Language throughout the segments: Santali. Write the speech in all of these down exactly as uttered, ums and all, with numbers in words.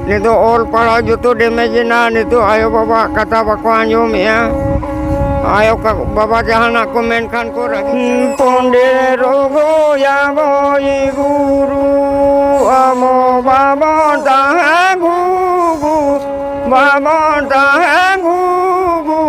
ᱱᱤᱛᱚᱜ ᱚᱞ ᱯᱟᱲᱦᱟᱣ ᱡᱚᱛᱚ damage ᱮᱱᱟ᱾ ᱱᱤᱛᱚᱜ ᱟᱭᱳ ᱵᱟᱵᱟᱣᱟᱜ ᱠᱟᱛᱷᱟ ᱵᱟᱠᱚ ᱟᱸᱡᱚᱢᱮᱜᱼᱟ᱾ ᱟᱭᱳ ᱠᱟ-, ᱵᱟᱵᱟ ᱡᱟᱦᱟᱱᱟᱜ ᱠᱚ ᱢᱮᱱᱠᱷᱟᱱ ᱠᱚ ᱨᱟᱹᱜᱤ᱾ ᱯᱚᱱᱰᱮ ᱨᱚᱜᱚᱭᱟ ᱵᱚᱭ ᱜᱩᱨᱩ, ᱟᱵᱚ ᱵᱟᱵᱚᱱ ᱛᱟᱦᱮᱸ ᱜᱩᱜᱩ, ᱵᱟᱵᱚᱱ ᱛᱟᱦᱮᱸ ᱜᱩᱜᱩ,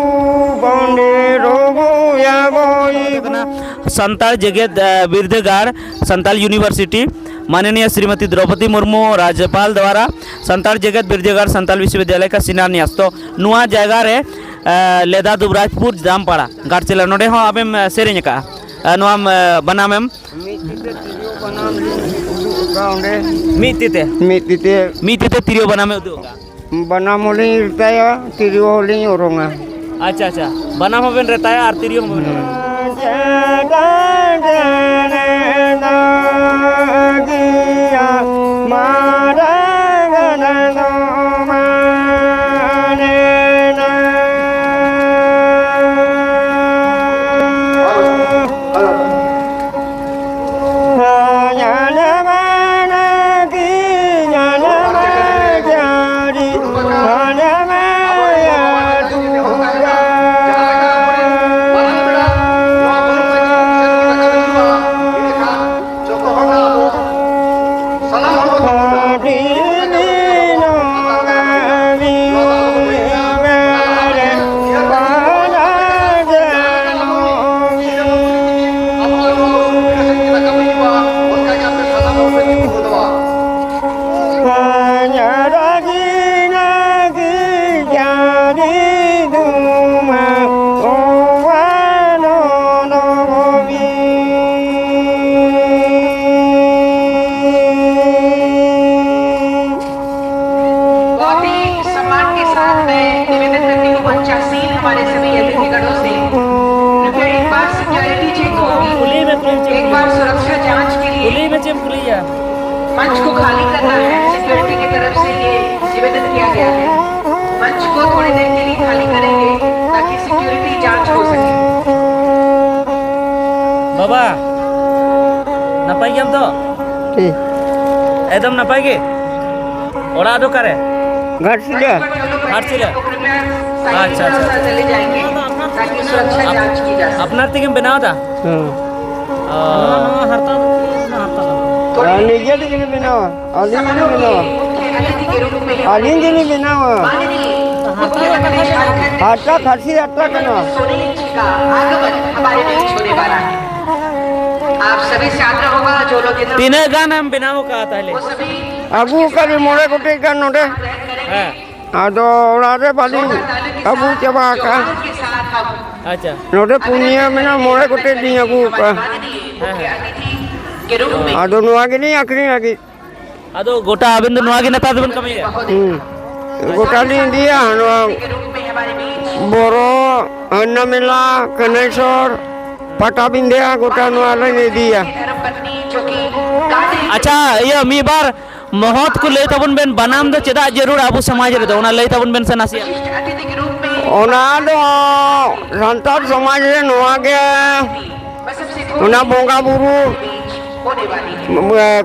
ᱯᱚᱱᱰᱮ ᱨᱚᱜᱚᱭᱟ ᱵᱚᱭ ᱜᱩᱨᱩ᱾ ᱥᱟᱱᱛᱟᱲ ᱡᱮᱜᱮᱛ, ᱮ, ᱵᱤᱨᱫᱟᱹᱜᱟᱲ, ᱥᱟᱱᱛᱟᱲ ᱤᱭᱩᱱᱤᱵᱷᱟᱨᱥᱤᱴᱤ, ᱢᱟᱱᱚᱱᱤᱭᱟ ᱥᱨᱤᱢᱚᱛᱤ ᱫᱨᱚᱣᱯᱚᱫᱤ ᱢᱩᱨᱢᱩ ᱨᱟᱡᱽᱡᱚᱯᱟᱞ ᱫᱣᱟᱨᱟ ᱥᱟᱱᱛᱟᱲ ᱡᱮᱜᱮᱛ ᱵᱤᱨᱫᱟᱹᱜᱟᱲ ᱥᱟᱱᱛᱟᱲ ᱵᱤᱥᱥᱚᱵᱤᱫᱽᱭᱟᱞᱚᱭ ᱠᱟ ᱥᱤᱞᱟᱱᱭᱟᱥ᱾ ᱛᱚ, ᱱᱚᱣᱟ ᱡᱟᱭᱜᱟ ᱨᱮ, ᱮ, ᱞᱮᱫᱟ ᱫᱩᱵᱨᱟᱡᱽᱯᱩᱨ ᱡᱟᱢᱯᱟᱲᱟ ᱜᱷᱟᱴᱥᱤᱞᱟ, ᱱᱚᱰᱮ ᱦᱚᱸ ᱟᱵᱮᱢ, ᱮ, ᱥᱮᱨᱮᱧ ᱟᱠᱟᱫᱼᱟ, ᱮ, ᱱᱚᱣᱟᱢ, ᱮ, ᱵᱟᱱᱟᱢᱮᱢ? ᱢᱤᱫ ᱛᱤ ᱛᱮ ᱛᱤᱨᱭᱳ ᱵᱟᱱᱟᱢ ᱞᱤᱧ ᱩᱫᱩᱜ ᱟᱠᱟᱫᱼᱟ ᱚᱸᱰᱮ᱾ ᱢᱤᱫ ᱛᱤ ᱛᱮ? ᱢᱤᱫ ᱛᱤ ᱛᱮ᱾ ᱢᱤᱫ ᱛᱤ ᱛᱮ ᱛᱤᱨᱭᱳ ᱵᱟᱱᱟᱢᱮ ᱩᱫᱩᱜ ᱟᱠᱟᱫᱼᱟ᱾ ᱵᱟᱱᱟᱢ ᱦᱚᱸᱞᱤᱧ ᱨᱮᱛᱟᱭᱟ, ᱛᱤᱨᱭᱳ ᱦᱚᱸᱞᱤᱧ ᱚᱨᱚᱝᱟ᱾ ᱟᱪᱪᱷᱟ, ᱟᱪᱪᱷᱟ᱾ ᱵᱟᱱᱟᱢ ᱦᱚᱸᱵᱮᱱ ᱨᱮᱛᱟᱭᱟ ᱟᱨ ᱛᱤᱨᱭᱳ ᱦᱚᱸᱵᱮᱱ ᱚᱨᱚᱝᱟ᱾ बहुत ही सम्मान के साथ मैं निवेदन करती हूँ मंचासीन हमारे सभी अतिथिगणों से, कृपया एक बार सिक्योरिटी चेक होगी, एक बार सुरक्षा जांच के लिए मंच को खाली करना है। सिक्योरिटी की तरफ से ये निवेदन किया गया है, मंच को थोड़ी देर के लिए खाली करेंगे ताकि सिक्योरिटी जांच हो सके। ᱵᱟᱵᱟ, ᱱᱟᱯᱟᱭ ᱜᱮᱭᱟᱢ ᱛᱚ? ᱴᱷᱤᱠ᱾ ᱮᱠᱫᱚᱢ ᱱᱟᱯᱟᱭ ᱜᱮ? ᱚᱲᱟᱜ ᱫᱚ ᱚᱠᱟᱨᱮ? ᱜᱷᱟᱴᱥᱤᱞᱟᱹ᱾ ᱜᱷᱟᱴᱥᱤᱞᱟᱹ᱾ ᱟᱪᱪᱷᱟ, ᱟᱪᱪᱷᱟ, ᱟᱪᱪᱷᱟ᱾ ᱟᱯ-, ᱟᱯᱱᱟᱨ ᱛᱮᱜᱮᱢ ᱵᱮᱱᱟᱣ ᱮᱫᱟ? ᱦᱮᱸ᱾ ᱚ᱾ ᱟᱨ ᱱᱤᱡᱮ ᱛᱮᱜᱮ ᱞᱮ ᱵᱮᱱᱟᱣᱟ᱾ ᱟᱹᱞᱤᱧ ᱜᱮᱞᱤᱧ ᱵᱮᱱᱟᱣᱟ᱾ ᱟᱹᱞᱤᱧ ᱜᱮᱞᱤᱧ ᱵᱮᱱᱟᱣᱟ᱾ ᱦᱟᱨᱛᱟ ᱠᱷᱟᱹᱥᱤ ᱦᱟᱨᱛᱟ ᱠᱟᱱᱟ᱾ ᱛᱤᱱᱟᱹᱜ ᱜᱟᱱ ᱮᱢ ᱵᱮᱱᱟᱣ ᱟᱠᱟᱫᱼᱟ ᱛᱟᱦᱞᱮ? ᱟᱹᱜᱩ ᱟᱠᱟᱫ ᱞᱤᱧ ᱢᱚᱬᱮ ᱜᱚᱴᱮᱡ ᱜᱟᱱ ᱱᱚᱰᱮ᱾ ᱦᱮᱸ᱾ ᱟᱫᱚ ᱚᱲᱟᱜ ᱨᱮ ᱵᱟᱹᱞᱤᱧ ᱟᱹᱜᱩ ᱪᱟᱵᱟ ᱟᱠᱟᱫᱼᱟ᱾ ᱟᱪᱪᱷᱟ᱾ ᱱᱚᱰᱮ ᱯᱩᱱᱭᱟᱹ ᱢᱮᱱᱟᱜᱼᱟ, ᱢᱚᱬᱮ ᱜᱚᱴᱮᱡ ᱞᱤᱧ ᱟᱹᱜᱩ ᱟᱠᱟᱫᱼᱟ᱾ ᱦᱮᱸ, ᱦᱮᱸ᱾ ᱟᱫᱚ ᱱᱚᱣᱟ ᱜᱮᱞᱤᱧ ᱟᱹᱠᱷᱨᱤᱧ ᱞᱟᱹᱜᱤᱫ᱾ ᱟᱫᱚ ᱜᱚᱴᱟ ᱟᱵᱮᱱ ᱫᱚ ᱱᱚᱣᱟ ᱜᱮ ᱱᱮᱛᱟᱨ ᱫᱚᱵᱮᱱ ᱠᱟᱹᱢᱤᱭᱮᱫᱼᱟ? ᱦᱩᱸ᱾ ᱜᱚᱴᱟ ᱞᱤᱧ ᱤᱫᱤᱭᱟ, ᱱᱚᱣᱟ ᱵᱚᱨᱚ, ᱦᱟᱱᱱᱟ ᱢᱮᱞᱟ, ᱠᱟᱹᱱᱟᱹᱭᱥᱚᱨ, ᱯᱟᱴᱟᱵᱤᱸᱫᱷᱟᱹ, ᱜᱚᱴᱟ ᱱᱚᱣᱟ ᱞᱤᱧ ᱤᱫᱤᱭᱟ᱾ ᱟᱪᱪᱷᱟ, ᱤᱭᱟᱹ ᱢᱤᱫ ᱵᱟᱨ ᱢᱚᱦᱚᱛ ᱠᱚ ᱞᱟᱹᱭ ᱛᱟᱵᱚᱱ ᱵᱮᱱ, ᱵᱟᱱᱟᱢ ᱫᱚ ᱪᱮᱫᱟᱜ ᱡᱟᱹᱨᱩᱲᱟ ᱟᱵᱚ ᱥᱚᱢᱟᱡᱽ ᱨᱮᱫᱚ? ᱚᱱᱟ ᱞᱟᱹᱭ ᱛᱟᱵᱚᱱ ᱵᱮᱱ ᱥᱮ ᱱᱟᱥᱮᱭᱟᱜ᱾ ᱚᱱᱟ ᱫᱚ ᱥᱟᱱᱛᱟᱲ ᱥᱚᱢᱟᱡᱽ ᱨᱮ ᱱᱚᱣᱟ ᱜᱮ, ᱚᱱᱟ ᱵᱚᱸᱜᱟ ᱵᱩᱨᱩ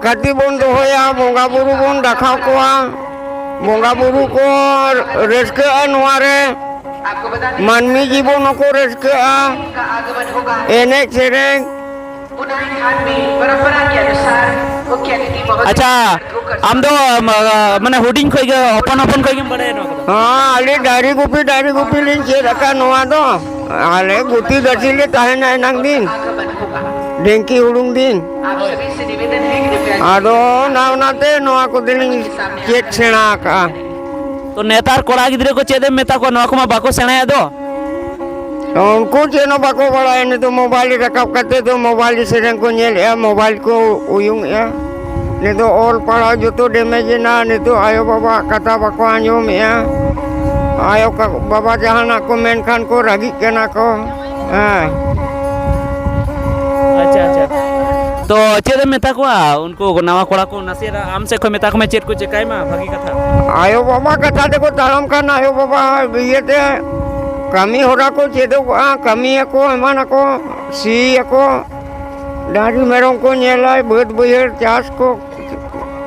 ᱠᱷᱟᱹᱛᱤᱨ ᱵᱚᱱ ᱫᱚᱦᱚᱭᱟ, ᱵᱚᱸᱜᱟ ᱵᱩᱨᱩ ᱵᱚᱱ ᱫᱮᱠᱷᱟᱣ ᱠᱚᱣᱟ, ᱵᱚᱸᱜᱟ ᱵᱩᱨᱩ ᱠᱚ ᱨᱟᱹᱥᱠᱟᱹᱜᱼᱟ ᱱᱚᱣᱟ ᱨᱮ, ᱢᱟᱹᱱᱢᱤ ᱡᱤᱵᱚᱱ ᱦᱚᱸᱠᱚ ᱨᱟᱹᱥᱠᱟᱹᱜᱼᱟ, ᱮᱱᱮᱡ ᱥᱮᱨᱮᱧ᱾ ᱟᱪᱪᱷᱟ, ᱟᱢ ᱫᱚ, ᱢᱟ-, ᱢᱟᱱᱮ ᱦᱩᱰᱤᱧ ᱠᱷᱚᱡ ᱜᱮ, ᱦᱚᱯᱚᱱ ᱦᱚᱯᱚᱱ ᱠᱷᱚᱡ ᱜᱮᱢ ᱵᱟᱲᱟᱭᱟ ᱱᱚᱣᱟ ᱠᱚᱫᱚ? ᱦᱚᱸ, ᱟᱞᱮ ᱰᱟᱹᱝᱨᱤ ᱜᱩᱯᱤ, ᱰᱟᱹᱝᱨᱤ ᱜᱩᱯᱤ ᱞᱤᱧ ᱪᱮᱫ ᱟᱠᱟᱫ ᱱᱚᱣᱟ ᱫᱚ᱾ ᱟᱞᱮ ᱜᱩᱯᱤ ᱜᱟᱹᱪᱷᱤ ᱞᱮ ᱛᱟᱦᱮᱱᱟ ᱮᱱᱟᱝ ᱫᱤᱱ, ᱰᱷᱤᱝᱠᱤ ᱦᱩᱲᱩᱝ ᱫᱤᱱ᱾ ᱟᱫᱚ ᱚᱱᱟ, ᱚᱱᱟᱛᱮ ᱱᱚᱣᱟ ᱠᱚᱫᱚ ᱞᱤᱧ ᱪᱮᱫ ᱥᱮᱬᱟ ᱟᱠᱟᱫᱼᱟ᱾ ᱛᱚ, ᱱᱮᱛᱟᱨ ᱠᱚᱲᱟ ᱜᱤᱫᱽᱨᱟᱹ ᱠᱚ ᱪᱮᱫ ᱮᱢ ᱢᱮᱛᱟ ᱠᱚᱣᱟ, ᱱᱚᱣᱟ ᱠᱚᱢᱟ ᱵᱟᱠᱚ ᱥᱮᱬᱟᱭᱮᱫ ᱫᱚ? ᱩᱱᱠᱩ ᱪᱮᱫ ᱦᱚᱸ ᱵᱟᱠᱚ ᱵᱟᱲᱟᱭᱟ᱾ ᱱᱤᱛᱚᱜ ᱢᱳᱵᱟᱭᱤᱞ ᱨᱟᱠᱟᱵ ᱠᱟᱛᱮ ᱫᱚ ᱢᱳᱵᱟᱭᱤᱞ ᱥᱮᱨᱮᱧ ᱠᱚ ᱧᱮᱞᱮᱫᱼᱟ, ᱢᱳᱵᱟᱭᱤᱞ ᱠᱚ ᱩᱭᱩᱝᱮᱫᱼᱟ᱾ ᱱᱤᱛᱚᱜ ᱚᱞ ᱯᱟᱲᱦᱟᱣ ᱡᱚᱛᱚ damage ᱮᱱᱟ᱾ ᱱᱤᱛᱚᱜ ᱟᱭᱳ ᱵᱟᱵᱟᱣᱟᱜ ᱠᱟᱛᱷᱟ ᱵᱟᱠᱚ ᱟᱸᱡᱚᱢᱮᱫᱼᱟ᱾ ᱟᱭᱳ ᱠᱟ-, ᱵᱟᱵᱟ ᱡᱟᱦᱟᱱᱟᱜ ᱠᱚ ᱢᱮᱱᱠᱷᱟᱱ ᱠᱚ ᱨᱟᱹᱜᱤᱜ ᱠᱟᱱᱟ ᱠᱚ᱾ ᱦᱮᱸ᱾ ᱟᱪᱪᱷᱟ, ᱟᱪᱪᱷᱟ᱾ ᱛᱚ, ᱪᱮᱫ ᱮᱢ ᱢᱮᱛᱟ ᱠᱚᱣᱟ ᱩᱱᱠᱩ ᱱᱟᱣᱟ ᱠᱚᱲᱟ ᱠᱚ? ᱱᱟᱥᱮᱭᱟᱜ ᱟᱢ ᱥᱮᱫ ᱠᱷᱚᱱ ᱢᱮᱛᱟ ᱠᱚᱢᱮ, ᱪᱮᱫ ᱠᱚ ᱪᱮᱠᱟᱭ ᱢᱟ, ᱵᱷᱟᱹᱜᱤ ᱠᱟᱛᱷᱟ᱾ ᱟᱭᱳ ᱵᱟᱵᱟ ᱠᱟᱛᱷᱟ ᱛᱮᱠᱚ ᱛᱟᱲᱟᱢ ᱠᱷᱟᱱ, ᱟᱭᱳ ᱵᱟᱵᱟ ᱤᱭᱟᱹᱛᱮ ᱠᱟᱹᱢᱤ ᱦᱚᱨᱟ ᱠᱚ ᱪᱮᱫᱚᱜᱚᱜᱼᱟ, ᱠᱟᱹᱢᱤᱭᱟᱠᱚ, ᱮᱢᱟᱱᱟᱠᱚ, ᱥᱤᱭᱟᱠᱚ, ᱰᱟᱹᱝᱨᱤ ᱢᱮᱨᱚᱢ ᱠᱚ ᱧᱮᱞᱟ, ᱵᱟᱹᱫᱽ ᱵᱟᱹᱭᱦᱟᱹᱲ ᱪᱟᱥ ᱠᱚ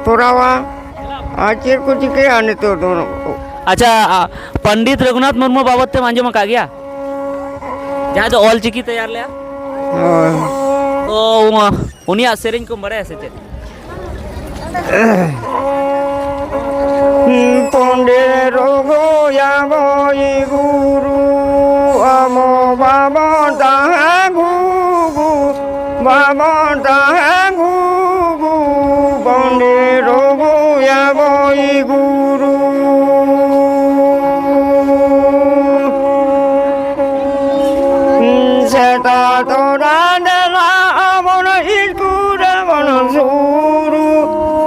ᱛᱚᱨᱟᱣᱟ᱾ ᱟᱨ ᱪᱮᱫ ᱠᱚ ᱪᱤᱠᱟᱹᱭᱟ ᱱᱤᱛᱚᱜ ᱫᱚ? ᱟᱪᱪᱷᱟ, ᱟ, ᱯᱚᱱᱰᱤᱛ ᱨᱚᱜᱷᱩᱱᱟᱛᱷ ᱢᱩᱨᱢᱩ ᱵᱟᱵᱚᱫ ᱛᱮᱢ ᱟᱸᱡᱚᱢ ᱟᱠᱟᱫ ᱜᱮᱭᱟ? ᱡᱟᱦᱟᱸᱭ ᱫᱚ ᱚᱞ ᱪᱤᱠᱤ ᱛᱮᱭᱟᱨ ᱞᱮᱜᱼᱟ? ᱦᱳᱭ᱾ ᱛᱚ, ᱩᱱᱤᱭᱟᱜ ᱥᱮᱨᱮᱧ ᱠᱚᱢ ᱵᱟᱲᱟᱭᱟ ᱥᱮ ᱪᱮᱫ? ᱯᱚᱱᱰᱤᱛ ᱨᱚᱜᱷᱩᱭᱟᱵᱚᱭ ᱜᱩᱨᱩ, ᱟᱵᱚ ᱵᱟᱵᱚᱱ ᱛᱟᱦᱮᱸ ᱜᱩᱜᱩ, ᱵᱟᱵᱚᱱ ᱛᱟᱦᱮᱸ ᱜᱩᱜᱩ, ᱯᱚᱱᱰᱤᱛ ᱨᱚᱜᱷᱩᱭᱟᱵᱚᱭ ᱜᱩᱨᱩ᱾ ᱥᱮᱛᱟᱜ ᱛᱚᱨᱟ ᱫᱮᱞᱟ ᱟᱵᱚᱱ ᱤᱥᱠᱩᱞ ᱨᱮᱵᱚᱱ ᱥᱩᱨᱩ,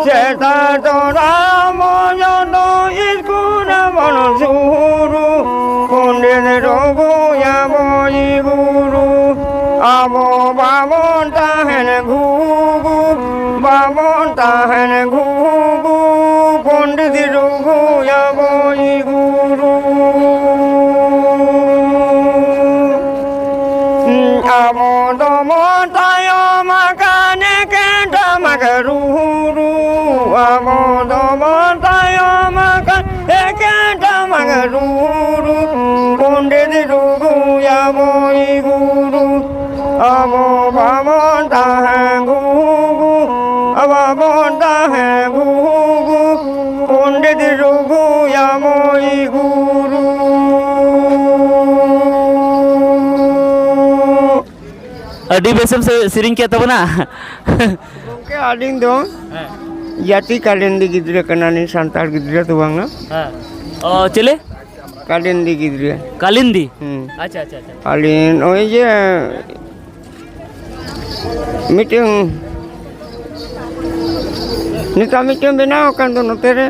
ᱥᱮᱛᱟᱜ ᱛᱚᱨᱟ ᱟᱵᱚ ᱡᱚᱛᱚ ᱤᱥᱠᱩᱞ ᱨᱮᱵᱚᱱ ᱥᱩᱨᱩ, ᱯᱚᱱᱰᱤᱛ ᱨᱚᱜᱷᱩᱭᱟᱵᱚᱭ ᱜᱩᱨᱩ, ᱟᱵᱚ ᱵᱟᱵᱚᱱ ᱛᱟᱦᱮᱱ ᱜᱷᱩᱜᱩ, ᱵᱟᱵᱚᱱ ᱛᱟᱦᱮᱱ ᱜᱷᱩᱜᱩ, ᱯᱚᱱᱰᱤᱛ ᱨᱚᱜᱷᱩᱭᱟᱵᱚᱭ ᱜᱩᱨᱩ᱾ ᱟᱵᱚ ᱫᱚᱵᱚᱱ ᱛᱟᱭᱚᱢ ᱟᱠᱟᱱ ᱮᱠᱮᱱ ᱴᱟᱢᱟᱠ ᱨᱩ ᱨᱩ, ᱟᱵᱚ ᱫᱚᱵᱚᱱ ᱛᱟᱭᱚᱢ ᱟᱠᱟᱱ ᱮᱠᱮᱱ ᱴᱟᱢᱟᱠ ᱨᱩ ᱨᱩ, ᱯᱚᱱᱰᱤᱛ ᱨᱚᱜᱷᱩᱭᱟᱵᱚᱭ ᱜᱩᱨᱩ᱾ ᱟᱵᱚ ᱵᱟᱵᱚᱱ ᱛᱟᱦᱮᱸ ᱜᱷᱩᱜᱩ, ᱵᱟᱵᱚᱱ ᱛᱟᱦᱮᱸ ᱜᱷᱩᱜᱩ, ᱯᱚᱱᱰᱤᱛ ᱨᱚᱜᱷᱩᱭᱟᱵᱚᱭ ᱜᱩᱨᱩ᱾ ᱟᱹᱰᱤ ᱵᱮᱥᱮᱢ ᱥᱮ-, ᱥᱮᱨᱮᱧ ᱠᱮᱫ ᱛᱟᱵᱚᱱᱟ᱾ ᱜᱚᱢᱠᱮ, ᱟᱹᱞᱤᱧ ᱫᱚ ᱦᱮᱸ᱾ ᱡᱟᱹᱛᱤ ᱠᱟᱞᱤᱱᱫᱤ ᱜᱤᱫᱽᱨᱟᱹ ᱠᱟᱱᱟᱞᱤᱧ, ᱥᱟᱱᱛᱟᱲ ᱜᱤᱫᱽᱨᱟᱹ ᱫᱚ ᱵᱟᱝᱟ᱾ ᱦᱮᱸ᱾ ᱚ, ᱪᱮᱞᱮ? ᱠᱟᱞᱤᱱᱫᱤ ᱜᱤᱫᱽᱨᱟᱹ᱾ ᱠᱟᱞᱤᱱᱫᱤ? ᱦᱩᱸ᱾ ᱟᱪᱪᱷᱟ, ᱟᱪᱪᱷᱟ, ᱟᱪᱪᱷᱟ᱾ ᱟᱹᱞᱤᱧ ᱱᱚᱜᱼᱚᱭ ᱡᱮ ᱢᱤᱫᱴᱟᱝ ᱱᱤᱛᱚᱜ ᱢᱤᱫᱴᱟᱝ ᱵᱮᱱᱟᱣ ᱟᱠᱟᱱ ᱫᱚ ᱱᱚᱛᱮ ᱨᱮ᱾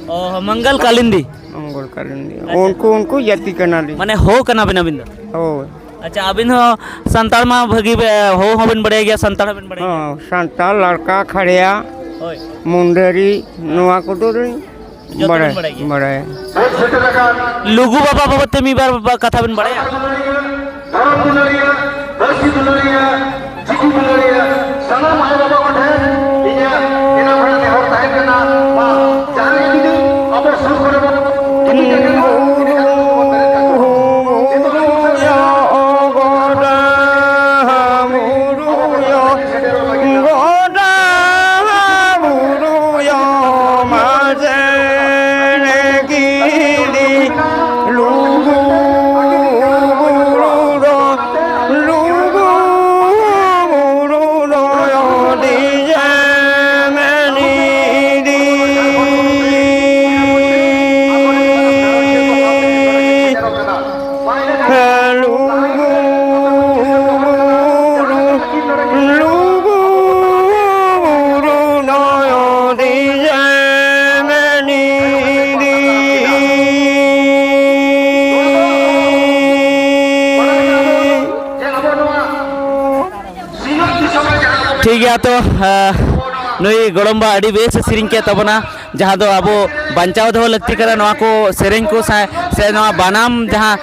ᱚ, ᱢᱚᱝᱜᱚᱞ ᱠᱟᱞᱤᱱᱫᱤ᱾ ᱢᱚᱝᱜᱚᱞ ᱠᱟᱞᱤᱱᱫᱤ᱾ ᱟᱪᱪᱷᱟ᱾ ᱩᱱᱠᱩ, ᱩᱱᱠᱩ ᱡᱟᱹᱛᱤ ᱠᱟᱱᱟᱞᱤᱧ᱾ ᱢᱟᱱᱮ ᱦᱳ ᱠᱟᱱᱟ ᱵᱮᱱ ᱟᱹᱵᱤᱱ ᱫᱚ? ᱦᱳᱭ᱾ ᱟᱪᱪᱷᱟ, ᱟᱹᱵᱤᱱ ᱦᱚᱸ ᱥᱟᱱᱛᱟᱲ ᱢᱟ ᱵᱷᱟᱹᱜᱤ ᱵᱮ-, ᱦᱳ ᱦᱚᱸᱵᱤᱱ ᱵᱟᱲᱟᱭ ᱜᱮᱭᱟ, ᱥᱟᱱᱛᱟᱲ ᱦᱚᱸᱵᱤᱱ ᱵᱟᱲᱟᱭ ᱜᱮᱭᱟ? ᱦᱚᱸ, ᱥᱟᱱᱛᱟᱲ, ᱞᱟᱲᱠᱟ, ᱠᱷᱟᱲᱭᱟ, ᱦᱳᱭ᱾ ᱢᱩᱱᱰᱟᱹᱨᱤ, ᱱᱚᱣᱟ ᱠᱚᱫᱚ ᱞᱤᱧ ᱡᱚᱛᱚ ᱵᱤᱱ ᱵᱟᱲᱟᱭᱟ, ᱵᱟᱲᱟᱭ ᱜᱮᱭᱟ? ᱵᱟᱲᱟᱭᱟ᱾ ᱞᱩᱜᱩ ᱵᱟᱵᱟ ᱵᱟᱵᱚᱫ ᱛᱮ ᱢᱤᱫ ᱵᱟᱨ ᱵᱟ-, ᱠᱟᱛᱷᱟ ᱵᱤᱱ ᱵᱟᱲᱟᱭᱟ? ᱫᱷᱚᱨᱚᱢ ᱫᱩᱞᱟᱹᱲᱤᱭᱟᱹ, ᱯᱟᱹᱨᱥᱤ ᱫᱩᱞᱟᱹᱲᱤᱭᱟᱹ, ᱪᱤᱠᱤ ᱫᱩᱞᱟᱹᱲᱤᱭᱟᱹ, ᱥᱟᱱᱟᱢ ᱟᱭᱳ ᱵᱟᱵᱟ ᱠᱚ ᱴᱷᱮᱱ ᱤᱧᱟᱹᱜ ᱮᱱᱟᱝ ᱠᱷᱚᱱᱟᱜ ᱱᱮᱦᱚᱨ ᱛᱟᱦᱮᱸ ᱠᱟᱱᱟ, ᱢᱟ ᱴᱷᱤᱠ ᱜᱮᱭᱟ, ᱛᱚ ᱱᱩᱭ ᱜᱚᱲᱚᱢᱵᱟ ᱟᱹᱰᱤ ᱵᱮᱥ ᱮ ᱥᱮᱨᱮᱧ ᱠᱮᱫ ᱛᱟᱵᱚᱱᱟ, ᱡᱟᱦᱟᱸ ᱫᱚ ᱟᱵᱚ ᱵᱟᱧᱪᱟᱣ ᱫᱚᱦᱚ ᱞᱟᱹᱠᱛᱤ ᱠᱟᱱᱟ᱾ ᱱᱚᱣᱟ ᱠᱚ ᱥᱮᱨᱮᱧ ᱠᱚ ᱥᱮ ᱱᱚᱣᱟ ᱵᱟᱱᱟᱢ, ᱡᱟᱦᱟᱸ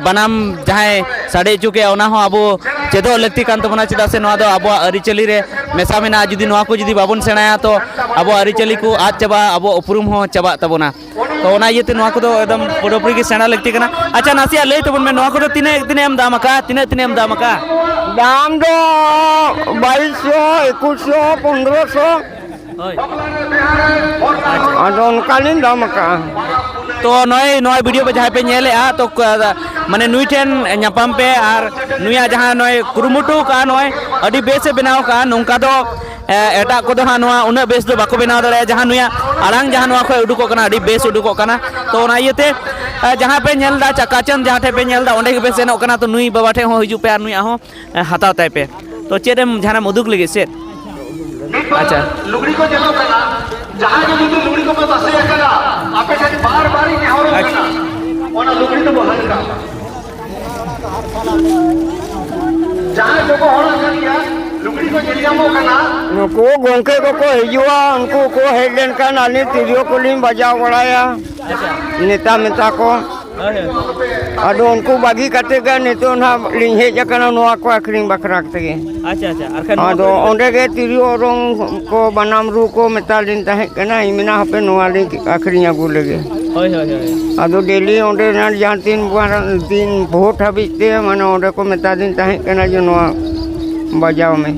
ᱵᱟᱱᱟᱢ ᱡᱟᱦᱟᱸᱭ ᱥᱟᱰᱮ ᱦᱚᱪᱚ ᱠᱮᱜᱼᱟ, ᱚᱱᱟ ᱦᱚᱸ ᱟᱵᱚ ᱪᱮᱫᱚᱜ ᱞᱟᱹᱠᱛᱤ ᱠᱟᱱ ᱛᱟᱵᱚᱱᱟ, ᱪᱮᱫᱟᱜ ᱥᱮ ᱱᱚᱣᱟ ᱫᱚ ᱟᱵᱚᱣᱟᱜ ᱟᱹᱨᱤᱪᱟᱹᱞᱤ ᱨᱮ ᱢᱮᱥᱟ ᱢᱮᱱᱟᱜᱼᱟ᱾ ᱡᱩᱫᱤ ᱱᱚᱣᱟ ᱠᱚ ᱡᱩᱫᱤ ᱵᱟᱵᱚᱱ ᱥᱮᱬᱟᱭᱟ, ᱛᱚ ᱟᱵᱚᱣᱟᱜ ᱟᱹᱨᱤᱪᱟᱹᱞᱤ ᱠᱚ ᱟᱫ ᱪᱟᱵᱟᱜᱼᱟ, ᱟᱵᱚᱣᱟᱜ ᱩᱯᱨᱩᱢ ᱦᱚᱸ ᱪᱟᱵᱟᱜ ᱛᱟᱵᱚᱱᱟ᱾ ᱛᱚ ᱚᱱᱟ ᱤᱭᱟᱹᱛᱮ ᱱᱚᱣᱟ ᱠᱚᱫᱚ ᱮᱠᱫᱚᱢ ᱯᱩᱨᱟᱹᱯᱩᱨᱤ ᱜᱮ ᱥᱮᱬᱟ ᱞᱟᱹᱠᱛᱤ ᱠᱟᱱᱟ᱾ ᱟᱪᱪᱷᱟ, ᱱᱟᱥᱮᱭᱟᱜ ᱞᱟᱹᱭ ᱛᱟᱵᱚᱱ ᱢᱮ, ᱱᱚᱣᱟ ᱠᱚᱫᱚ ᱛᱤᱱᱟᱹᱜ ᱛᱤᱱᱟᱹᱜ ᱮᱢ ᱫᱟᱢ ᱟᱠᱟᱫᱼᱟ? ᱛᱤᱱᱟᱹᱜ ᱛᱤᱱᱟᱹᱜ ᱮᱢ ᱫᱟᱢ ᱟᱠᱟᱫᱼᱟ? ᱫᱟᱢ ᱫᱚ ᱵᱟᱭᱤᱥᱥᱚ, ᱮᱠᱩᱥᱥᱚ, ᱯᱚᱱᱫᱽᱨᱚᱥᱚ᱾ ᱦᱳᱭ᱾ ᱟᱫᱚ ᱚᱱᱠᱟᱞᱤᱧ ᱫᱟᱢ ᱟᱠᱟᱫᱼᱟ᱾ ᱛᱚ ᱱᱚᱜᱼᱚᱭ ᱱᱚᱣᱟ ᱵᱷᱤᱰᱤᱭᱳ ᱯᱮ ᱡᱟᱦᱟᱸᱭ ᱯᱮ ᱧᱮᱞᱮᱫᱼᱟ, ᱛᱚ ᱠ- ᱢᱟᱱᱮ ᱱᱩᱭ ᱴᱷᱮᱱ ᱧᱟᱯᱟᱢ ᱯᱮ ᱟᱨ ᱱᱩᱭᱟᱜ ᱡᱟᱦᱟᱸ ᱱᱚᱜᱼᱚᱭ ᱠᱩᱨᱩᱢᱩᱴᱩ ᱟᱠᱟᱫᱼᱟ, ᱱᱚᱜᱼᱚᱭ ᱟᱹᱰᱤ ᱵᱮᱥ ᱮ ᱵᱮᱱᱟᱣ ᱟᱠᱟᱫᱼᱟ᱾ ᱱᱚᱝᱠᱟ ᱫᱚ ᱮ, ᱮᱴᱟᱜ ᱠᱚᱫᱚ ᱦᱟᱸᱜ ᱱᱚᱣᱟ ᱩᱱᱟᱹᱜ ᱵᱮᱥ ᱫᱚ ᱵᱟᱠᱚ ᱵᱮᱱᱟᱣ ᱫᱟᱲᱮᱭᱟᱜᱼᱟ, ᱡᱟᱦᱟᱸ ᱱᱩᱭᱟᱜ ᱟᱲᱟᱝ ᱡᱟᱦᱟᱸ ᱱᱚᱣᱟ ᱠᱷᱚᱱ ᱩᱰᱩᱠᱚᱜ ᱠᱟᱱᱟ, ᱟᱹᱰᱤ ᱵᱮᱥ ᱩᱰᱩᱠᱚᱜ ᱠᱟᱱᱟ᱾ ᱛᱚ ᱚᱱᱟ ᱤᱭᱟᱹᱛᱮ ᱮ, ᱡᱟᱦᱟᱸ ᱯᱮ ᱧᱮᱞ ᱮᱫᱟ, ᱪᱟᱠᱟᱪᱟᱸᱫ ᱡᱟᱦᱟᱸ ᱴᱷᱮᱱ ᱯᱮ ᱧᱮᱞ ᱮᱫᱟ, ᱚᱸᱰᱮ ᱜᱮᱯᱮ ᱥᱮᱱᱚᱜ ᱠᱟᱱᱟ, ᱛᱚ ᱱᱩᱭ ᱵᱟᱵᱟ ᱴᱷᱮᱱ ᱦᱚᱸ ᱦᱤᱡᱩᱜ ᱯᱮ ᱟᱨ ᱱᱩᱭᱟᱜ ᱦᱚᱸ ᱮ, ᱦᱟᱛᱟᱣ ᱛᱟᱭ ᱯᱮ᱾ ᱛᱚ ᱪᱮᱫ ᱮᱢ ᱡᱟᱦᱟᱱᱟᱜ ᱮᱢ ᱩᱫᱩᱜ ᱞᱟᱹᱜᱤᱫ ᱥᱮ? ᱟᱪᱪᱷᱟ᱾ ᱞᱩᱜᱽᱲᱤ ᱠᱚ ᱧᱮᱞᱚᱜ ᱠᱟᱱᱟ, ᱡᱟᱦᱟᱸᱭ ᱜᱮ ᱡᱩᱫᱤ ᱞᱩᱜᱽᱲᱤ ᱠᱚᱯᱮ ᱛᱟᱥᱮ ᱟᱠᱟᱫᱟ, ᱟᱯᱮ ᱴᱷᱮᱱ ᱵᱟᱨ ᱵᱟᱨ ᱤᱧ ᱱᱮᱦᱚᱨᱚᱜ ᱟᱪᱪᱷᱟ᱾ ᱠᱟᱱᱟ, ᱚᱱᱟ ᱞᱩᱜᱽᱲᱤ ᱫᱚ ᱵᱚᱦᱮᱞ ᱠᱟᱜ ᱯᱮ᱾ ᱡᱟᱦᱟᱸᱭ ᱜᱚᱜᱚ ᱦᱚᱲ ᱠᱟᱱ ᱜᱮᱭᱟ, ᱞᱩᱜᱽᱲᱤ ᱠᱚ ᱧᱮᱞ ᱧᱟᱢᱚᱜ ᱠᱟᱱᱟ᱾ ᱱᱩᱠᱩ ᱜᱚᱝᱠᱮ ᱠᱚᱠᱚ ᱦᱤᱡᱩᱜᱼᱟ, ᱩᱱᱠᱩ ᱠᱚ ᱦᱮᱡ ᱞᱮᱱᱠᱷᱟᱱ ᱟᱹᱞᱤᱧ ᱛᱤᱨᱭᱳ ᱠᱚᱞᱤᱧ ᱵᱟᱡᱟᱣ ᱵᱟᱲᱟᱭᱟ᱾ ᱟᱪᱪᱷᱟ᱾ ᱱᱮᱛᱟ ᱢᱮᱛᱟ ᱠᱚ᱾ ᱦᱳᱭ, ᱦᱳᱭ᱾ ᱟᱫᱚ ᱩᱱᱠᱩ ᱵᱟᱹᱜᱤ ᱠᱟᱛᱮ ᱜᱮ ᱱᱤᱛᱚᱜ ᱱᱟᱦᱟᱜ ᱞᱤᱧ ᱦᱮᱡ ᱟᱠᱟᱱᱟ ᱱᱚᱣᱟ ᱠᱚ ᱟᱹᱠᱷᱨᱤᱧ ᱵᱟᱠᱷᱨᱟ ᱛᱮᱜᱮ᱾ ᱟᱪᱪᱷᱟ, ᱟᱪᱪᱷᱟ᱾ ᱟᱨ ᱠᱷᱟᱱ ᱱᱚᱣᱟ ᱟᱫᱚ ᱠᱚᱨᱮ ᱫᱚ ᱚᱸᱰᱮ ᱜᱮ ᱛᱤᱨᱭᱳ ᱚᱨᱚᱝ ᱠᱚ, ᱵᱟᱱᱟᱢ ᱨᱩ ᱠᱚ ᱢᱮᱛᱟ ᱞᱤᱧ ᱛᱟᱦᱮᱸ ᱠᱟᱱᱟ, ᱤᱧ ᱢᱮᱱᱟ ᱦᱟᱯᱮ ᱱᱚᱣᱟ ᱞᱤᱧ ᱟᱹᱠᱷᱨᱤᱧ ᱟᱹᱜᱩ ᱞᱮᱜᱮ᱾ ᱦᱳᱭ, ᱦᱳᱭ, ᱦᱳᱭ᱾ ᱟᱫᱚ ᱰᱮᱞᱤ ᱚᱸᱰᱮ ᱱᱟᱜ ᱡᱟᱦᱟᱸ ᱛᱤᱱ ᱵᱟᱨ ᱫᱤᱱ ᱵᱷᱳᱴ ᱦᱟᱹᱵᱤᱡ ᱛᱮ, ᱢᱟᱱᱮ, ᱚᱸᱰᱮ ᱠᱚ ᱢᱮᱛᱟ ᱫᱤᱧ ᱛᱟᱦᱮᱸ ᱠᱟᱱᱟ ᱡᱮ ᱱᱚᱣᱟ ᱵᱟᱡᱟᱣ ᱢᱮ᱾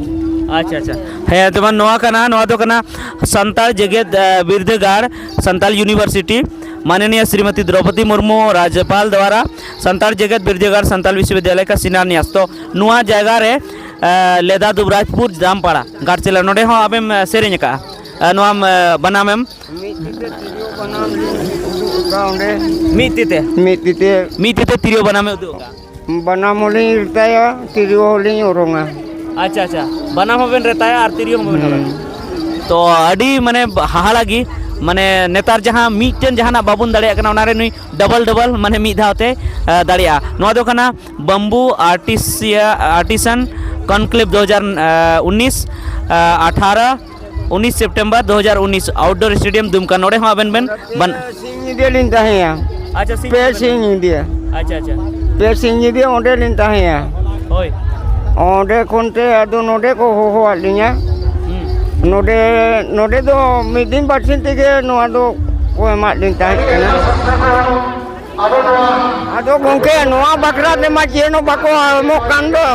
ᱟᱪᱪᱷᱟ, ᱟᱪᱪᱷᱟ᱾ ᱦᱮᱸ, ᱡᱮᱢᱚᱱ ᱱᱚᱣᱟ ᱠᱟᱱᱟ, ᱱᱚᱣᱟ ᱫᱚ ᱠᱟᱱᱟ ᱥᱟᱱᱛᱟᱲ ᱡᱮᱜᱮᱛ, ᱮ, ᱵᱤᱨᱫᱟᱹᱜᱟᱲ, ᱥᱟᱱᱛᱟᱲ ᱤᱭᱩᱱᱤᱵᱷᱟᱨᱥᱤᱴᱤ, ᱢᱟᱱᱚᱱᱤᱭᱟ ᱥᱨᱤᱢᱚᱛᱤ ᱫᱨᱚᱣᱯᱚᱫᱤ ᱢᱩᱨᱢᱩ, ᱨᱟᱡᱽᱡᱚᱯᱟᱞ ᱫᱣᱟᱨᱟ, ᱥᱟᱱᱛᱟᱲ ᱡᱮᱜᱮᱛ ᱵᱤᱨᱫᱟᱹᱜᱟᱲ, ᱥᱟᱱᱛᱟᱲ ᱵᱤᱥᱥᱚᱵᱤᱫᱽᱫᱟᱞᱚᱭ ᱠᱟ ᱥᱤᱱᱟᱨᱱᱤᱭᱟᱥ᱾ ᱛᱚ, ᱱᱚᱣᱟ ᱡᱟᱭᱜᱟ ᱨᱮ, ᱮ, ᱞᱮᱫᱟ ᱫᱩᱵᱨᱟᱡᱽᱯᱩᱨ ᱡᱟᱢᱯᱟᱲᱟ ᱜᱷᱟᱴᱥᱤᱞᱟ, ᱱᱚᱰᱮ ᱦᱚᱸ ᱟᱢᱮᱢ, ᱮ, ᱥᱮᱨᱮᱧ ᱟᱠᱟᱜᱼᱟ, ᱮ, ᱱᱚᱣᱟᱢ, ᱮ, ᱵᱟᱱᱟᱢᱮᱢ? ᱢᱤᱫ ᱛᱤ ᱛᱮ ᱛᱤᱨᱭᱳ ᱵᱟᱱᱟᱢ ᱞᱤᱧ ᱩᱫᱩᱜ ᱟᱠᱟᱫᱼᱟ ᱚᱸᱰᱮ᱾ ᱢᱤᱫ ᱛᱤ ᱛᱮ? ᱢᱤᱫ ᱛᱤ ᱛᱮ ᱛᱤᱨᱭᱳ ᱵᱟᱱᱟᱢᱮ ᱩᱫᱩᱜ ᱟᱠᱟᱫᱼᱟ᱾ ᱵᱟᱱᱟᱢ ᱦᱚᱸᱞᱤᱧ ᱨᱮᱛᱟᱭᱟ, ᱛᱤᱨᱭᱳ ᱦᱚᱸᱞᱤᱧ ᱚᱨᱚᱝᱟ᱾ ᱟᱪᱪᱷᱟ, ᱟᱪᱪᱷᱟ, ᱵᱟᱱᱟᱢ ᱦᱚᱸᱵᱮᱱ ᱨᱮᱛᱟᱭᱟ ᱟᱨ ᱛᱤᱨᱭᱳ ᱦᱚᱸᱵᱮᱱ ᱚᱨᱚᱝᱟ᱾ ᱦᱩᱸ᱾ ᱛᱚ ᱟᱹᱰᱤ ᱢᱟᱱᱮ ᱦᱟᱦᱟᱲᱟ ᱜᱮ, ᱢᱟᱱᱮ ᱱᱮᱛᱟᱨ ᱡᱟᱦᱟᱸ ᱢᱤᱫᱴᱮᱱ ᱡᱟᱦᱟᱱᱟᱜ ᱵᱟᱵᱚᱱ ᱫᱟᱲᱮᱭᱟᱜ ᱠᱟᱱᱟ, ᱚᱱᱟᱨᱮ ᱱᱩᱭ ᱰᱚᱵᱚᱞ ᱰᱚᱵᱚᱞ ᱢᱟᱱᱮ ᱢᱤᱫ ᱫᱷᱟᱣ ᱛᱮ, ᱮ, ᱫᱟᱲᱮᱭᱟᱜᱼᱟ᱾ ᱱᱚᱣᱟ ᱫᱚ ᱠᱟᱱᱟ ᱵᱟᱢᱵᱩ ᱟᱨᱴᱤᱥᱤᱭᱟ-, ᱟᱨᱴᱤᱥᱟᱱ, ᱠᱚᱱᱠᱞᱮᱵᱷ ᱫᱩ ᱦᱟᱡᱟᱨ ᱩᱱᱤᱥ, ᱟᱴᱷᱟᱨᱚ ᱩᱱᱤᱥ ᱥᱮᱯᱴᱮᱢᱵᱚᱨ ᱫᱩ ᱦᱟᱡᱟᱨ ᱩᱱᱤᱥ, ᱟᱣᱩᱴᱰᱳᱨ ᱥᱴᱮᱰᱤᱭᱟᱢ ᱫᱩᱢᱠᱟ, ᱱᱚᱰᱮ ᱦᱚᱸ ᱟᱵᱮᱱ ᱵᱮᱱ ᱵᱟᱱ- ᱥᱤᱧ ᱧᱤᱫᱟᱹ ᱞᱤᱧ ᱛᱟᱦᱮᱸᱭᱟ᱾ ᱟᱪᱪᱷᱟ, ᱥᱤᱧ ᱯᱮ ᱧᱤᱫᱟᱹ᱾ ᱥᱤᱧ ᱧᱤᱫᱟᱹ᱾ ᱟᱪᱪᱷᱟ, ᱟᱪᱪᱷᱟ᱾ ᱯᱮ ᱥᱤᱧ ᱧᱤᱫᱟᱹ ᱚᱸᱰᱮ ᱞᱤᱧ ᱛᱟᱦᱮᱸᱭᱟ᱾ ᱦᱳᱭ᱾ ᱚᱸᱰᱮ ᱠᱷᱚᱱ ᱛᱮ ᱟᱫᱚ ᱱᱚᱰᱮ ᱠᱚ ᱦᱚᱦᱚᱣᱟᱫ ᱞᱤᱧᱟ᱾ ᱦᱩᱸ᱾ ᱱᱚᱰᱮ, ᱱᱚᱰᱮ ᱫᱚ ᱢᱤᱫ ᱫᱤᱱ ᱵᱟᱨ ᱥᱤᱧ ᱛᱮᱜᱮ ᱱᱚᱣᱟ ᱫᱚ ᱠᱚ ᱮᱢᱟᱫ ᱞᱤᱧ ᱛᱟᱦᱮᱸ ᱠᱟᱱᱟ᱾ ᱟᱫᱚ ᱜᱚᱝᱠᱮ, ᱱᱚᱣᱟ ᱵᱟᱠᱷᱨᱟ ᱛᱮᱢᱟ ᱪᱮᱫ ᱦᱚᱸ ᱵᱟᱠᱚ ᱮᱢᱚᱜ ᱠᱟᱱ ᱫᱚ,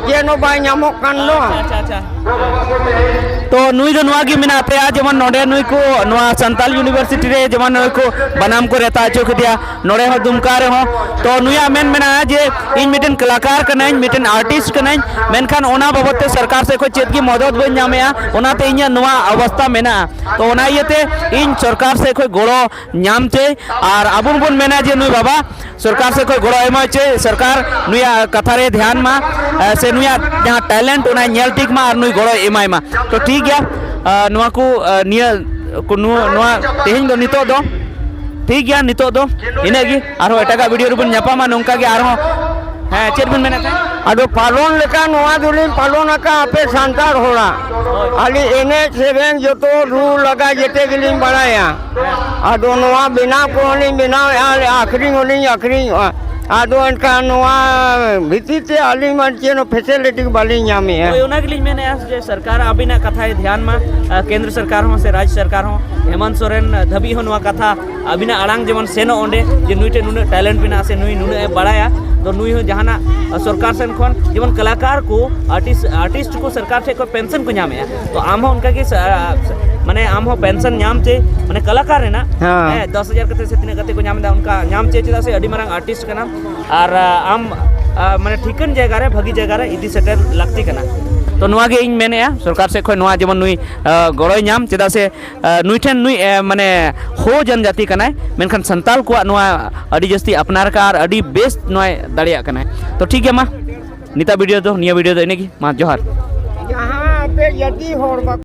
ᱪᱮᱫ ᱦᱚᱸ ᱵᱟᱭ ᱧᱟᱢᱚᱜ ᱠᱟᱱ ᱫᱚ᱾ ᱟᱪᱪᱷᱟ, ᱟᱪᱪᱷᱟ, ᱟᱪᱪᱷᱟ᱾ ᱛᱚ ᱱᱩᱭ ᱫᱚ ᱱᱚᱣᱟ ᱜᱮ ᱢᱮᱱᱟᱜ ᱛᱟᱭᱟ, ᱡᱮᱢᱚᱱ ᱱᱚᱰᱮ ᱱᱩᱭ ᱠᱚ ᱱᱚᱣᱟ ᱥᱟᱱᱛᱟᱞ ᱤᱭᱩᱱᱤᱵᱷᱟᱨᱥᱤᱴᱤ ᱨᱮ ᱡᱮᱢᱚᱱ ᱱᱩᱭ ᱠᱚ ᱵᱟᱱᱟᱢ ᱠᱚ ᱨᱮᱛᱟ ᱦᱚᱪᱚ ᱠᱮᱫᱮᱭᱟ, ᱱᱚᱰᱮ ᱦᱚᱸ ᱫᱩᱢᱠᱟ ᱨᱮᱦᱚᱸ᱾ ᱛᱚ ᱱᱩᱭᱟᱜ ᱢᱮᱱ ᱢᱮᱱᱟᱜᱼᱟ ᱡᱮ ᱤᱧ ᱢᱤᱫᱴᱮᱱ ᱠᱟᱞᱟᱠᱟᱨ ᱠᱟᱹᱱᱟᱹᱧ, ᱢᱤᱫᱴᱮᱱ ᱟᱨᱴᱤᱥᱴ ᱠᱟᱹᱱᱟᱹᱧ, ᱢᱮᱱᱠᱷᱟᱱ ᱚᱱᱟ ᱵᱟᱵᱚᱫ ᱛᱮ ᱥᱚᱨᱠᱟᱨ ᱥᱮᱫ ᱠᱷᱚᱱ ᱪᱮᱫ ᱜᱮ ᱢᱚᱫᱚᱫ ᱵᱟᱹᱧ ᱧᱟᱢᱮᱜᱼᱟ, ᱚᱱᱟᱛᱮ ᱤᱧᱟᱹᱜ ᱱᱚᱣᱟ ᱚᱵᱚᱥᱛᱟ ᱢᱮᱱᱟᱜᱼᱟ᱾ ᱛᱚ ᱚᱱᱟ ᱤᱭᱟᱹᱛᱮ ᱤᱧ ᱥᱚᱨᱠᱟᱨ ᱥᱮᱫ ᱠᱷᱚᱱ ᱜᱚᱲᱚ ᱧᱟᱢ ᱪᱟᱹᱭ, ᱟᱨ ᱟᱵᱚ ᱵᱚᱱ ᱢᱮᱱᱟ ᱡᱮ ᱱᱩᱭ ᱵᱟᱵᱟ ᱥᱚᱨᱠᱟᱨ ᱥᱮᱫ ᱠᱷᱚᱱ ᱜᱚᱲᱚ ᱮᱢᱟ ᱪᱟᱹᱭ, ᱥᱚᱨᱠᱟᱨ ᱱᱩᱭᱟᱜ ᱠᱟᱛᱷᱟ ᱨᱮ ᱫᱷᱮᱭᱟᱱ ᱢᱟ, ᱮ, ᱥᱮ ᱱᱩᱭᱟᱜ ᱡᱟᱦᱟᱸ ᱴᱮᱞᱮᱱᱴ ᱚᱱᱟᱭ ᱧᱮᱞ ᱴᱷᱤᱠ ᱢᱟ ᱟᱨ ᱱᱩᱭ ᱜᱚᱲᱚᱭ ᱮᱢᱟᱭ ᱢᱟ᱾ ᱛᱚ ᱴᱷᱤᱠ ᱜᱮᱭᱟ, ᱮ, ᱱᱚᱣᱟ ᱠᱚ, ᱮ, ᱱᱤᱭᱟᱹ ᱠᱚ, ᱱᱚᱣᱟ, ᱱᱚᱣᱟ ᱛᱮᱦᱮᱧ ᱫᱚ ᱱᱤᱛᱚᱜ ᱫᱚ ᱴᱷᱤᱠ ᱜᱮᱭᱟ, ᱱᱤᱛᱚᱜ ᱫᱚ ᱤᱱᱟᱹᱜ ᱜᱮ᱾ ᱟᱨᱦᱚᱸ ᱮᱴᱟᱜᱟᱜ ᱵᱷᱤᱰᱤᱭᱳ ᱨᱮᱵᱚᱱ ᱧᱟᱯᱟᱢᱟ ᱱᱚᱝᱠᱟ ᱜᱮ ᱟᱨᱦᱚᱸ᱾ ᱦᱮᱸ, ᱪᱮᱫ ᱵᱮᱱ ᱢᱮᱱᱮᱫ ᱛᱟᱦᱮᱸᱫ? ᱟᱫᱚ ᱯᱟᱞᱚᱱ ᱞᱮᱠᱟ ᱱᱚᱣᱟ ᱫᱚᱞᱤᱧ ᱯᱟᱞᱚᱱ ᱟᱠᱟᱫ ᱟᱯᱮ ᱥᱟᱱᱛᱟᱲ ᱦᱚᱲᱟᱜ᱾ ᱟᱹᱞᱤᱧ ᱮᱱᱮᱡ ᱥᱮᱨᱮᱧ ᱡᱚᱛᱚ ᱨᱩ ᱞᱟᱜᱟ ᱡᱮᱛᱮ ᱜᱮᱞᱤᱧ ᱵᱟᱲᱟᱭᱟ᱾ ᱟᱫᱚ ᱱᱚᱣᱟ ᱵᱮᱱᱟᱣ ᱠᱚᱦᱚᱸ ᱞᱤᱧ ᱵᱮᱱᱟᱣᱮᱫᱼᱟ, ᱟᱠᱷᱨᱤᱧ ᱦᱚᱸᱞᱤᱧ ᱟᱠᱷᱨᱤᱧᱚᱜᱼᱟ᱾ ᱟᱫᱚ ᱮᱱᱠᱷᱟᱱ ᱱᱚᱣᱟ ᱵᱷᱤᱛᱤᱨ ᱛᱮ ᱟᱹᱞᱤᱧ ᱢᱟ ᱪᱮᱫ ᱦᱚᱸ ᱯᱷᱮᱥᱮᱞᱤᱴᱤ ᱵᱟᱹᱞᱤᱧ ᱧᱟᱢᱮᱫᱼᱟ᱾ ᱦᱳᱭ, ᱚᱱᱟ ᱜᱮᱞᱤᱧ ᱢᱮᱱᱮᱫᱼᱟ ᱡᱮ ᱥᱚᱨᱠᱟᱨ ᱟᱹᱵᱤᱱᱟᱜ ᱠᱟᱛᱷᱟᱭ ᱫᱷᱮᱭᱟᱱ ᱢᱟ, ᱟᱨ ᱠᱮᱱᱫᱨᱚ ᱥᱚᱨᱠᱟᱨ ᱦᱚᱸ ᱥᱮ ᱨᱟᱡᱽ ᱥᱚᱨᱠᱟᱨ ᱦᱚᱸ, ᱦᱮᱢᱚᱱᱛ ᱥᱚᱨᱮᱱ ᱫᱷᱟᱹᱵᱤᱡ ᱦᱚᱸ ᱱᱚᱣᱟ ᱠᱟᱛᱷᱟ ᱟᱹᱵᱤᱱᱟᱜ ᱟᱲᱟᱝ ᱡᱮᱢᱚᱱ ᱥᱮᱱᱚᱜ ᱚᱸᱰᱮ, ᱡᱮ ᱱᱩᱭ ᱴᱷᱮᱱ ᱱᱩᱱᱟᱹᱜ ᱴᱮᱞᱮᱱᱴ ᱢᱮᱱᱟᱜᱼᱟ ᱥᱮ ᱱᱩᱭ ᱱᱩᱱᱟᱹᱜ ᱮ ᱵᱟᱲᱟᱭᱟ, ᱛᱚ ᱱᱩᱭ ᱦᱚᱸ ᱡᱟᱦᱟᱱᱟᱜ ᱥᱚᱨᱠᱟᱨ ᱥᱮᱱ ᱠᱷᱚᱱ ᱡᱮᱢᱚᱱ ᱠᱟᱞᱟᱠᱟᱨ ᱠᱚ, ᱟᱨᱴᱤᱥᱴ, ᱟᱨᱴᱤᱥᱴ ᱠᱚ ᱥᱚᱨᱠᱟᱨ ᱴᱷᱮᱱ ᱠᱷᱚᱱ ᱯᱮᱱᱥᱚᱱ ᱠᱚ ᱧᱟᱢᱮᱫᱼᱟ, ᱛᱚ ᱟᱢ ᱦᱚᱸ ᱚᱱᱠᱟ ᱜᱮ ᱥᱟ-, ᱢᱟᱱᱮ ᱟᱢ ᱦᱚᱸ ᱯᱮᱱᱥᱚᱱ ᱧᱟᱢ ᱪᱮ, ᱢᱟᱱᱮ ᱠᱟᱞᱟᱠᱟᱨ ᱨᱮᱱᱟᱜ, ᱦᱮᱸ᱾ ᱦᱮᱸ, ᱫᱚᱥ ᱦᱟᱡᱟᱨ ᱠᱟᱛᱮ ᱥᱮ ᱛᱤᱱᱟᱹᱜ ᱠᱟᱛᱮ ᱠᱚ ᱧᱟᱢ ᱮᱫᱟ, ᱚᱱᱠᱟ ᱧᱟᱢ ᱪᱮ, ᱪᱮᱫᱟᱜ ᱥᱮ ᱟᱹᱰᱤ ᱢᱟᱨᱟᱝ ᱟᱨᱴᱤᱥᱴ ᱠᱟᱱᱟᱢ᱾ ᱟᱨ, ᱟ, ᱟᱢ, ᱟ, ᱢᱟᱱᱮ ᱴᱷᱤᱠᱟᱹᱱ ᱡᱟᱭᱜᱟ ᱨᱮ, ᱵᱷᱟᱹᱜᱤ ᱡᱟᱭᱜᱟ ᱨᱮ ᱤᱫᱤ ᱥᱮᱴᱮᱨ ᱞᱟᱹᱠᱛᱤ ᱠᱟᱱᱟ᱾ ᱛᱚ ᱱᱚᱣᱟ ᱜᱮ ᱤᱧ ᱢᱮᱱᱮᱫᱼᱟ, ᱥᱚᱨᱠᱟᱨ ᱥᱮᱫ ᱠᱷᱚᱱ ᱱᱚᱣᱟ ᱡᱮᱢᱚᱱ ᱱᱩᱭ, ᱟ, ᱜᱚᱲᱚᱭ ᱧᱟᱢ, ᱪᱮᱫᱟᱜ ᱥᱮ, ᱟ, ᱱᱩᱭ ᱴᱷᱮᱱ ᱱᱩᱭ, ᱟ, ᱢᱟᱱᱮ ᱦᱳ ᱡᱚᱱᱡᱟᱛᱤ ᱠᱟᱱᱟᱭ, ᱢᱮᱱᱠᱷᱟᱱ ᱥᱟᱱᱛᱟᱞ ᱠᱚᱣᱟᱜ ᱱᱚᱣᱟ ᱟᱹᱰᱤ ᱡᱟᱹᱥᱛᱤ ᱟᱯᱱᱟᱨ ᱠᱟᱜᱼᱟ ᱟᱨ ᱟᱹᱰᱤ ᱵᱮᱥ ᱱᱚᱣᱟᱭ ᱫᱟᱲᱮᱭᱟᱜ ᱠᱟᱱᱟᱭ᱾ ᱛᱚ ᱴᱷᱤᱠ ᱜᱮᱭᱟ, ᱢᱟ ᱱᱤᱛᱟᱜ ᱵᱷᱤᱰᱤᱭᱳ ᱫᱚ, ᱱᱤᱭᱟᱹ ᱵᱷᱤᱰᱤᱭᱳ ᱫᱚ ᱤᱱᱟᱹᱜᱮ, ᱢᱟ ᱡᱚᱦᱟᱨ᱾ ᱡᱟᱦᱟᱸ ᱟᱯᱮ ᱡᱟᱹᱛᱤ ᱦᱚᱲ ᱵᱟᱠᱚ